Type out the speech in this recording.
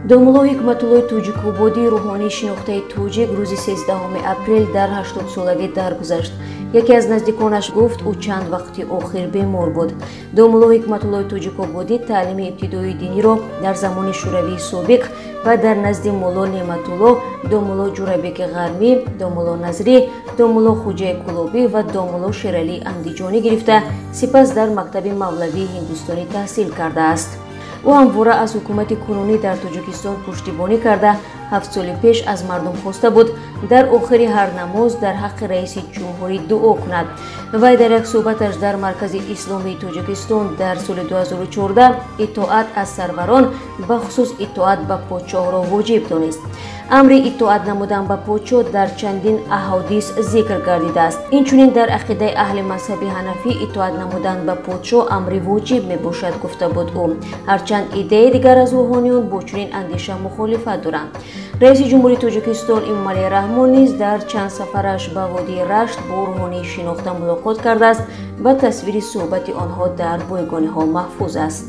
Домулло Ҳикматуллои Тоҷикободӣ, рӯҳонии шинохтаи тоҷик, рӯзи 13 апрел дар 80-солагӣ даргузашт. Яке аз наздиконаш гуфт, ӯ чанд вақти охир бемор буд. Домулло Ҳикматуллои Тоҷикободӣ таълими ибтидоии диниро дар замони Шӯравии собиқ ва дар назди Мулло Неъматулло, домулло Ҷурабеки Ғармӣ, домулло Назрӣ, домулло Хуҷаи Кулобӣ ва домулло Шералии Андиҷонӣ гирифта, сипас дар мактаби мавлавии ҳиндустонӣ таҳсил кардааст. Ӯ ҳамвора аз ҳукумати кунунӣ дар Тоҷикистон пуштибонӣ карда, 7 соли пеш аз мардум хоста буд, дар охири ҳар намоз дар ҳаққи раиси ҷумҳурӣ дуо кунад. Вай дар як суҳбаташ дар Маркази исломии Тоҷикистон дар соли 2014 итоат аз сарварон, бахусус итоат ба подшоҳро воҷиб донист. Амри итоат намудан ба подшоҳ дар чандин аҳодис зикр гардидааст. Инчунин дар ақидаи аҳли мазҳаби ҳанафӣ итоат намудан ба подшоҳ амри воҷиб мебошад, гуфта буд ӯ. Ҳарчанд иддаи дигар аз рӯҳониён бо чунин андеша мухолифат доранд. Раиси ҷумҳурии Тоҷикистон Эмомалӣ Раҳмон низ дар чанд сафараш ба водии Рашт бо рӯҳонии шинохта мулоқот кардааст ва тасвири суҳбати онҳо дар бойгониҳо маҳфуз аст.